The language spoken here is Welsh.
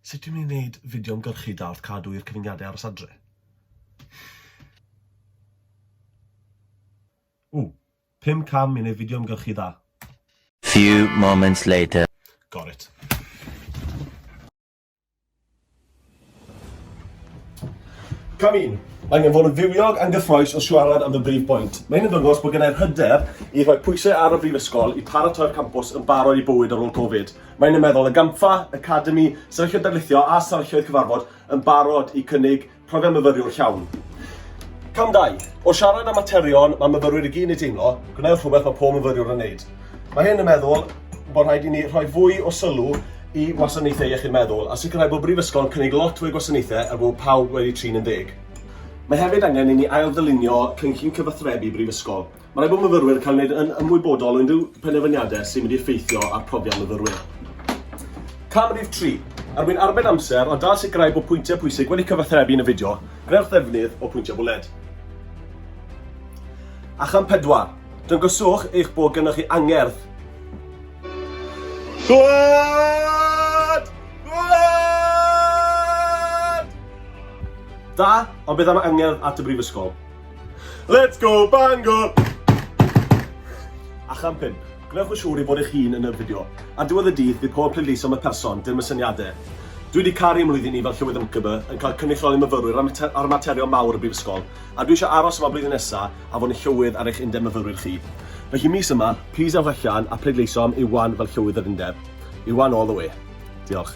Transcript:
Sut dwi'n mynd i wneud fideo ymgyrchu da wrth cadw i'r cyfyngiadau aros adre? Ww, 5 cam i wneud fideo ymgyrchu dda. Few moments later. Got it. Cam 1. Mae angen fod yn fywiog a'n gyffroes o siarad am fy brif bwynt. Mae'n ymddangos bod gennau'r hyder i rhoi pwysau ar y brifysgol i paratoi'r campws yn barod i bywyd ar ôl Covid. Mae'n yn meddwl y gampfa, academi, sefyllfa darlithio a stafelloedd cyfarfod yn barod i cynnig profiad myfyriwr llawn. Cam 2. O siarad am materion mae myfyrwyr i gyd yn ei deimlo, gwnewch rhywbeth mae pob myfyriwr yn wneud. Mae hyn yn meddwl bod rhaid i ni rhoi fwy o sylw i wasanaethau iechyd meddwl a sicrhau bod brifysgol yn cynnig lot fwy o gwasanaethau er bod pawb wedi trin yn deg. Mae hefyd angen i ni ail-ddylunio cynllun cyfathrebu brifysgol. Mae rhaid bod myfyrwyr yn cael wneud yn ymwybodol o unrhyw penderfyniadau sy'n mynd i effeithio ar profiad myfyrwyr. Cam rhif 3. Er mwyn arbed amser a dal sicrhau bod pwyntiau pwysig wedi cyfathrebu yn y fideo, gwnewch ddefnydd o pwyntiau bwled. A cham 4. Dangoswch eich bod gennych chi angerdd. Gwlad! Gwlad! Da, ond beth am angerdd at y brifysgol? Let's go Bangor! A cham 5. Gwnewch yn siŵr i fod eich hun yn y fideo. Ar diwedd y dydd, bydd pobl yn pleidleisio am y person, dim y syniadau. Dwi wedi caru mlwyddyn i fel Llywydd MCB, yn cael cynrychioli myfyrwyr ar materion mawr y brifysgol, a dwi eisiau aros yma blwyddyn nesa a fod yn llywydd ar eich undeb myfyrwyr chi. Felly mis yma, plîs ewch allan a pleidleisio am Iwan fel Llywydd yr Undeb. Iwan all the way. Diolch.